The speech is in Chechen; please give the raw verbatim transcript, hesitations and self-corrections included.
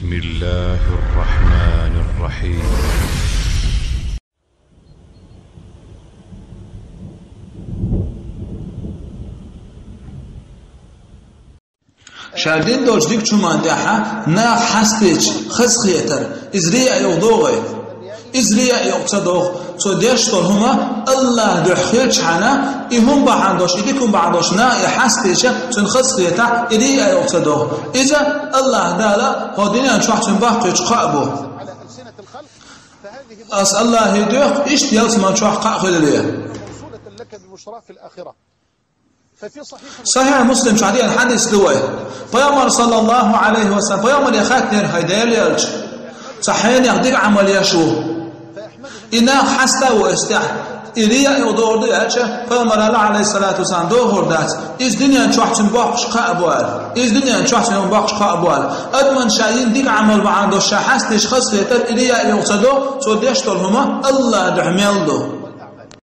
بسم الله الرحمن الرحيم. Ша дина долчу дикачу хӀуманна тӀехь нах хьастеча хазахетар, иза рияъ йолу догӀий? Иза рияъ йолу ца догӀу. Цо деш долу хӀума Аллахь дуьхьа хилчхьана, и хӀума бахьана долуш, и дика хӀума бахьана долуш нах и хьастеча, цуьнан хазахетахь и рияъ йолу ца догӀу. Иза Аллахь Дала хӀокху дуьнен чохь цуьнан боккхачу кхаъ бу. Ас Аллахье доьху, иштта ялсаман чохь кхаъ хуьлале. Сахьихь Муслим чохь деана хьадис ду вай. Пайхамар, саллаллаху Ӏалайхи ва саллам, пайхамаре хаьттинера, хӀай Делан элча, цхьа хьенех дика Ӏамал еш ву. И нах хьаста а ву эс тӀехь. И рияъ йолу догӀур ду аьлча, пайхамара, Ӏалайхиссалату вассалам, дохур дац. Иза дуьнен чохь цуьнан боккхачу кхаъ бу аьлла. Иза дуьнен чохь цуьнан боккхачу кхаъ бу аьлла. Адамна ша йина дика Ӏамал бахьана долуш ша хьастеча хазахетар и рияъ йолу ца догӀу, цо деш долу хӀума Аллахь дуьхьа мел ду.